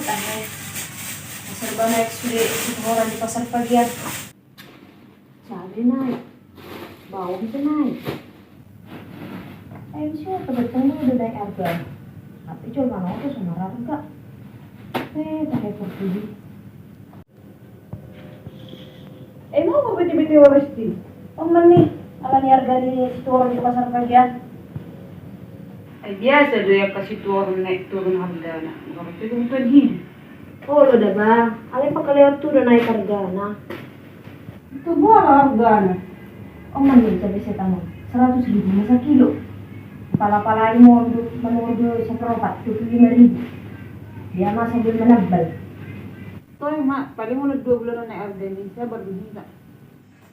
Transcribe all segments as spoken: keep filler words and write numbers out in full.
Pasar ba naik sude sitoran di pasar pagi an. Cabe naik, bawang pe naik. Ai bisa apa datang udah naik harga. Tapi jual mana oto sama harga. Eh, pakai portugis. Eh, mau apa bete-bete waras di? Om mani, ala ni harga ni sitoran di pasar pagi an. Ai biasa do ya kasih turun naik turun hargana. Baru tu kebutuhan hina. Olo da ba, alai pakalewat tu do naik hargana. Itu bola hargana. Om mani cabe setan on, seratus ribu ma sakilo. Pala-pala i monduk manordo sapropat dua puluh lima ribu. Dia masa belum menabal. Toi ma, paling molo dua bulan on naik harga ni, sabar do hita.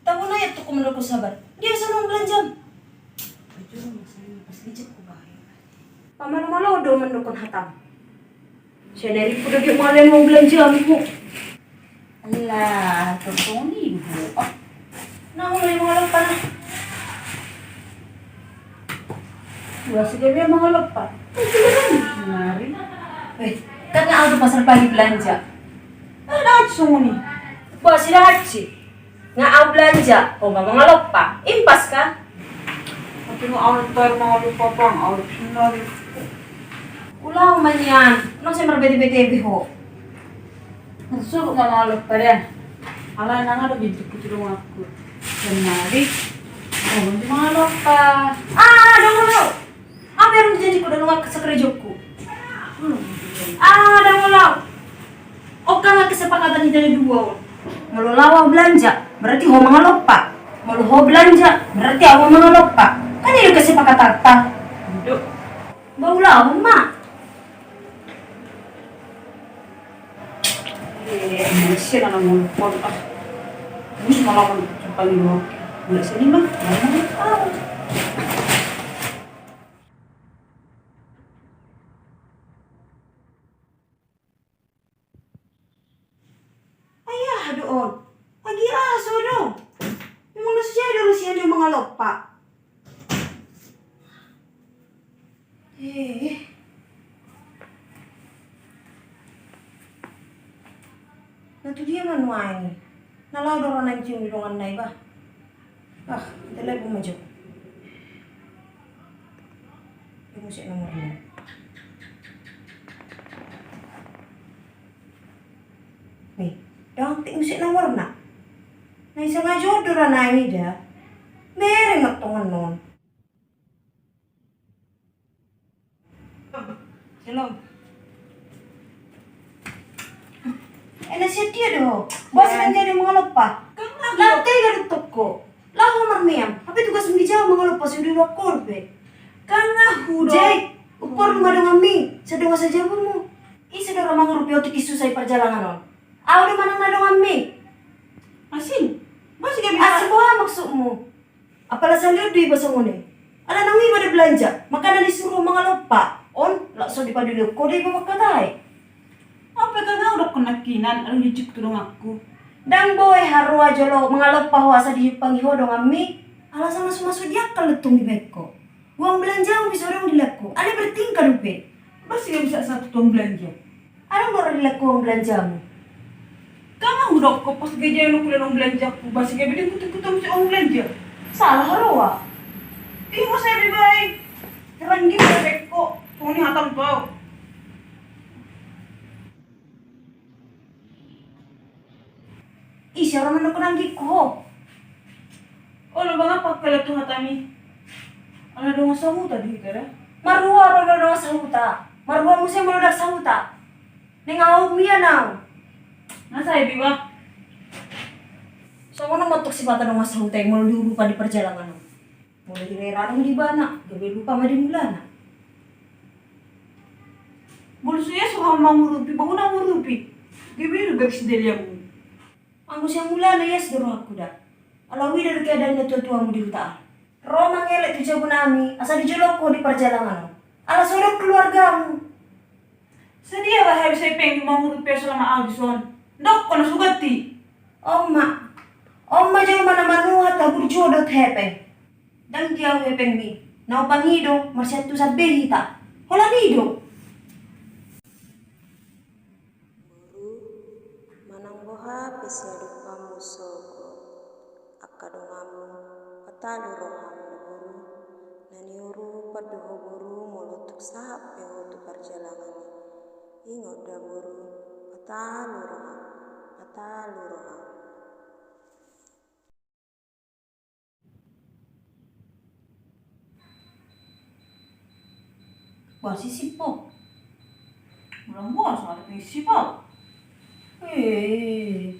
Tabo na ia tu ko mandok sabar. Dia sana belanjam. Jujur masalah pas licin ku bae. Paman malo do mandok hatam. Saya dari kuda dia malah mau belanjam ku. Alah, tongtong ni bu. Oh. Nah, mulai mau apa nah? Buas gabe mangaloppa. Mari. Eh, kan nga au tu pasar pagi belanja. Ada aja songon i. Buas ida aja. Nga au belanja, ho ma mangaloppa. Impas kan? Tapi nga au ntar mangaloppa pang, au sendiri. Ulang manian, nang saya berbete-bete ho. Suruh nggak mau lupa deh. Ala nang ada bintik kucurung aku. Dan mari. Oh, nanti mau lupa. Ah, dong dulu. Apa yang janji ku dan wakil sekerja ku? Ah, dong dulu. Oke, nggak kesepakatan kita dua. Molo lawa belanja, berarti ho mangaloppa. Molo ho belanja, berarti aku mangaloppa. Kan ini kesepakatan ta. Duduk. Bau lawa, Mak. Eh, Malaysia na nang ngolpon, ah. Ini semalam paling dua. Nggak sini, Mak. Mana? Ah. Ai aha do on? Agi aso do. Memang na so jadi do sian do mangaloppa. Eh. Na tu dia ma nuaeng i? Na laho do ra naeng cium di dongan na i ba. Ah, telepon ma jo. Musik nomorna. Nih, dang tik musik nomorna. Na i sanga jo do ra naeng i da. Mereng ma tongan non. Halo. Eh, na sian dia do ho? Bos, kan jadi mangaloppa. Kan aku. Lantai gak ada toko. Laho marmeam. Apa tugas mija mangaloppa sudah dua korbe. Kan aku do. Jai, upor rumah dongan mi. Sedang saja bumu. Ise do ra mangurupi otik i susah i parjalangan on? Au do manang na dongan mi. Asing. Bos, gak bisa. Asing boha maksudmu? Apala salian do iba songon i. Ala nang iba do belanja, makana disuruh mangaloppa. On, lak so dipaduli ho do iba mangkatai. Apa kan au dokkon nangkinan, alu licik tu donganku. Dang boi haroa jolo mangaloppa ho asa diumpangi ho dongan mi. Ala sanga so masuk di akal do tong dibaen ho. Uang belanjamu bisa orang dilaku, ale bertingkah rupe. Basi gak bisa satu tong belanja. Adong do ra dilaku uang belanjamu. Kan au dokkon pas gajian aku uang belanjaku, basi gak bisa ikut-ikut uang belanja. Salah haroa. Ih, mau saya bebay. Terang gitu ya, Beko. Songon i hatam tu au. Ise ro mandokkon anggikku ho? Olo bang, apa kala tu hatami? Ala dongan sahuta do hita da. Marhua ro dongan sahuta. Marhua muse molo ndang sahuta. Naeng au mian au. Na sai biba. Songon on ma tok sipata dongan sahuta i molo diurupan di parjalangan on. Molo hirahira adong di ibana, gabe lupa ma di mulana. Molo so ia so hamu mangurupi, banguna ngurupi. Gabe do gabe sidaliamu. Anggo sian mulana ia sidorongku da. Ala huida do keadaan ni natuatuamu di huta an. Ro mangelek tu jabu nami, asa dijolok ho di parjalangan on. Ala so adong keluargamu. Sadia ba hepeng mangurupi selama au dison? Dokkon na suganti. Oma. Oma jolma na manuat, haburju dohot hepeng. Ndang di au hepengmi. Na hupangido, marsiantusan be hita. Holan i do. Boha pe siadopanmu sogot angka donganmu, patalu roham do boru. Na niorupan do ho boru, molo tung sahat pe ho tu parjalangan i. Ingot da boru, patalu roham, patalu roham. Boha sisip ho? Ulang boha so ada sisip ho? Eh,